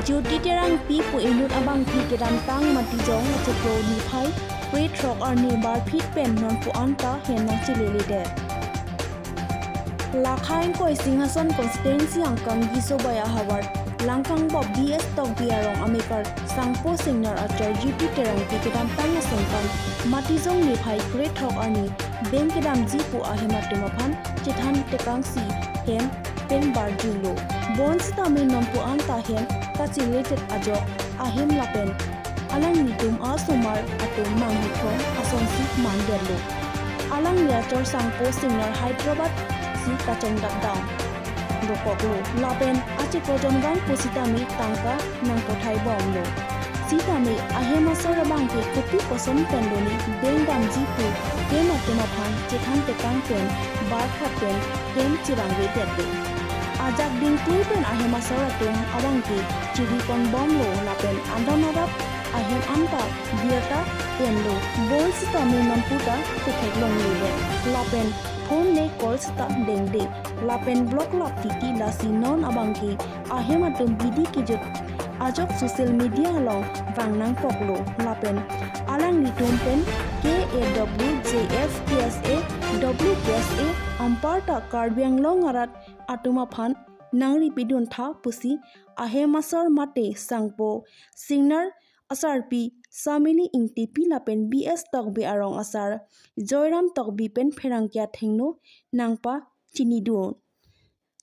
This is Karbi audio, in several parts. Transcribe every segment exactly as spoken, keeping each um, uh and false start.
Jyoti Terangpi pu inut abangpi kedamtang Matijong achiklo niphai krethrok arni barphit pen nonpu anta hem nangchileledet. Lakha ingkoi Singhason constituency angkang Gisobai ahavar Langkangbop B S Tokbi arong amekar Sangpo Singnar achor Jyoti Terangpi kedamtang asongkan Matijong niphai krethrok arni beng kedamji pu ahem atum aphan chethan tekangsi hem pen barjulo. Bonsitame nonpu anta hem kacheledet ajok ahem lapen alanglitum asomar atum manghithong asonsi mandetlo. Alangli achor Sangpo Singnar Hyderabad si kachongdak dam dokoklo lapen achiklo jonvang pusitame tangka nangpothai bomlo. Sitame ahem asor abangke kopi koson pen lone beng damji pu hem atum aphan chethan tekang pen barphat pen hem chirangvedetlo. Ajak dingtui pen ahem asor atum abangke chiripon bomlo lapen adon adap ahem anta birta penlo. Bonsitame nonpu ta ketheklongledet lapen phone le call seta dengde lapen block lap titi lasi non abangke ahem atum bidi kejut ajok social media along vang nangkoklo lapen alanglitum pen K A W, J F, K S A, W K S A anparta Karbi Anglong arat atum aphan nangripidun tha pusi ahem asor mate Sangpo Singnar asarpi Samili Ingtipi lapen B S Tokbi arong asar Joyram Tokbi pen pherangke athengno nangpachinidun.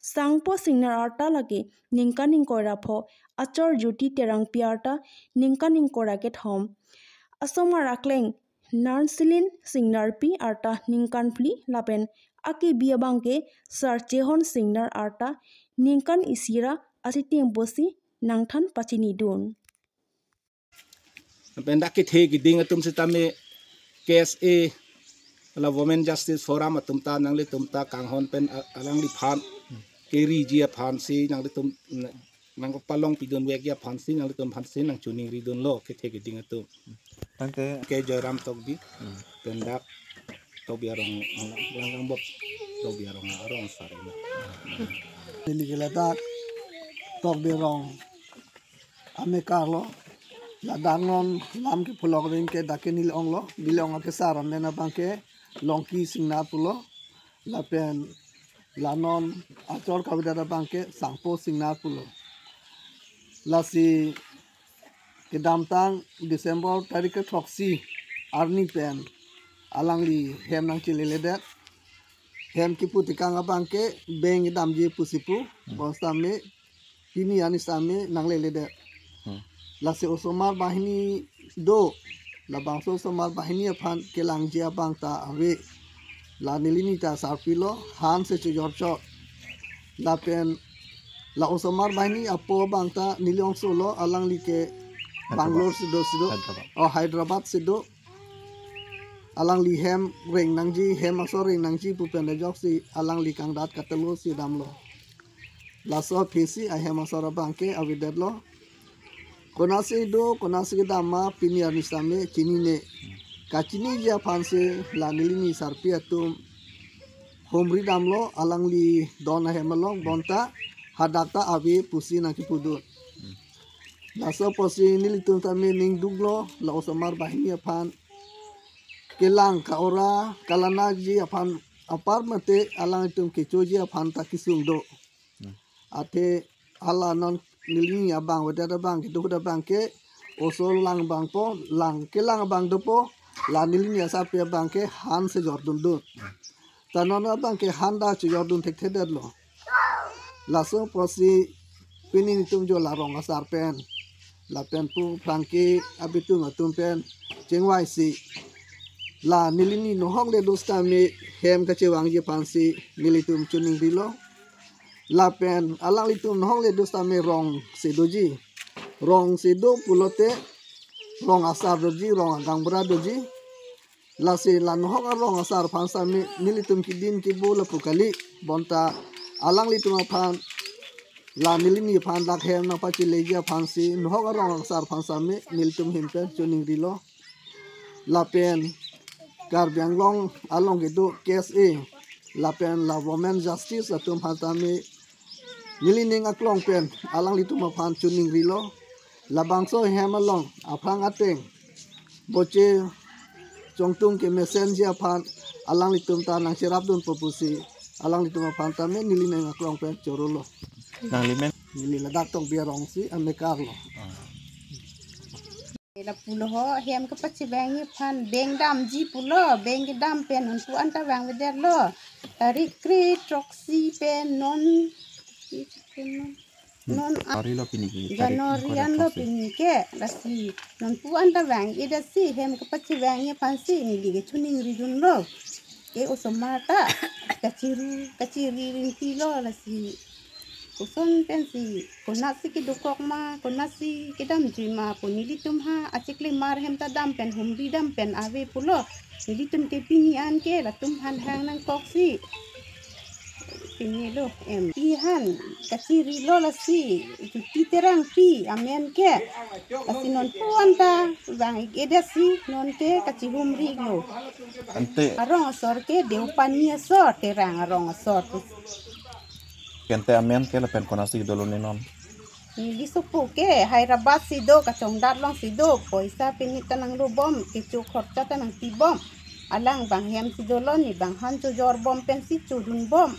Sangpo Singnar arta lake ningkan ingkoi ra pho, achor Jyoti Terangpi arta ningkan ingkoi ra kethom. Asomar akleng Narsilin Singnarpi arta ningkan phli lapen akebi abangke Sarchehon Singnar arta ningkan isi ra achitim pusi nangthan pachinidun. Pen dak kethe keding atum sitame K S A la Women Justice Forum atum ta nanglitum ta kanghon pen a-, alangliphan keriji aphansi nanglitum n-, nangpalongpidunvekji aphansi nanglitum aphansi nangchiningridunlo kethe keding atum. Tangte ke Joyram Tokbi, hmm, pen dak Tokbi arong, Langkangbop Tokbi arong, arong asar ina. Neli ke ladak Tokbi arong amekarlo, ladak non lam ke pulok ring ke dak ke neli onglo, neli ong akesar amen abangke Longki Singnar pulo, lapen la non achor kavedet abangke Sangpo Singnar pulo. Lasi kedamtang December tarik kethroksi arni pen alangli hem nangchileledet. Hem kipu tekang abangke beng damji pusi pu, hmm, bonsitame pini arni sitame nangleledet. Hmm. Lasi osomar banghini do, labangso osomar banghini aphan kelangji abang ta ave. La nelini ta sarpilo, han si chojor chot. Lapen la osomar banghini apo abang ta neli ongsolo, alangli ke Bangalore si do, si do. Hyderabad. Oh, Hyderabad si do. Alangli hem reng nangji, hem asor reng nangji pu pen ajoksi alangli kangdat katelo si damlo. Laso aphisi ahem asor abangke avedetlo. Konatsi do, konatsi kedam ma pini arni sitame chinine. Kachiniji aphansi la nelini sarpi atum humri damlo, alangli don ahem along, bonta hadak ta ave pusi nangkipudun. Laso apotsi nelitum tame ning duklo, la osomar banghini aphan kelang ka-ora kalanaji aphan apar mate alangtum kechoji aphan ta kesung do. Hmm. Athe hala non nelini abang, avedet abang, kedo abangke oso lang abangpo, lang kelang abang dopo, la nelini asarpi abangke han si jordundun. Ta non abangke han ta chojordun thekthedetlo. Laso apotsi pini nelitum jo la rong asar pen, lapen pu pherangke abitung atum pen chingvaisi, la nelini nohok le do sitame hem kachevangji aphansi nelitum chiningrilo. Lapen alanglitum nohok le do sitame rong si doji. Rong si do pulote rong asar doji, rong agaonbura doji. Lasi la nohok arong asar aphan sitame nelitum kedin kibo lapu kali, bonta alanglitum aphan la nelini aphan dak hem nangpacheleji aphansi nohok arong asar aphan sitame nelitum hem pen chiningrilo. Lapen Karbi Anglong along kedo K S A lapen la Women Justice atum aphan tame Neli ning aklong pen alanglitum aphan choningrilo. Labangso hem along aphrang ateng boche chongtung ke mesenji aphan alanglitum ta nangcherapdunpo pusi alanglitum aphan tame neli ning aklong pen chorolo. Nangli men? Neli ladak Tokbi arongsi amekar lo. Lapulo ho, hem kepachevangji aphan bank damji pulo, bank kedam pen nonpu anta vangvedetlo. Tarik kre throksi pen non, non January lo pini ke, tarik January ingkoi an lo throksi. Pini ke, lasi nonpu anta vang-edetsi hem kepachevangji aphansi neli kechoningridunlo. Ke osomar ta kachiri, kachiri rinti lo lasi. Koson pensi, konatsi kedokok ma, konatsi kedamjui ma pu nelitum ha achiklimar hem ta dam pen humri dam pen ave pulo. Nelitum ke pini an ke latum aphan hang nangkoksi. Pini lo em. Pini han kachirilo lasi, Juti Terangpi amen ke. Lasi nonpu anta vang-edetsi non ke kachihumrilo. Ante arong asor ke Deopani asor, Terang arong asor. Ante amen ke lapen konatsi dolo ne non? Neli sopo ke Hyderabad si do, kachongdat alongsi do, poisa pini ta nanglobom, kecho khorcha ta nangpibom. Alang bang hem si dolo, ne bang han chojorbom pensi chodunbom.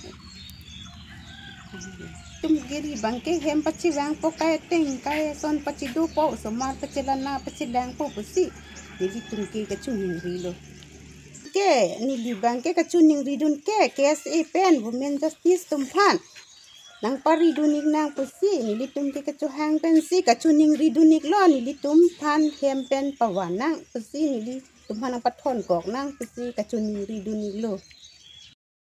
Tum giri bang ke hem pachevangpo, kai ateng kai ason pachedopo, osomar pachelana pachelangpo pusi nelitum ke kachoningrilo. Ke neli bang ke kachoningridun ke K S A pen Women Justice atum aphan nangparidun-ik nang pusi nelitum ke kachohang pensi kachoningridun-iklo, nelitum aphan hem pen pavan nang pusi nelitum aphan nangpathonkok nang pusi kachoningridun-iklo.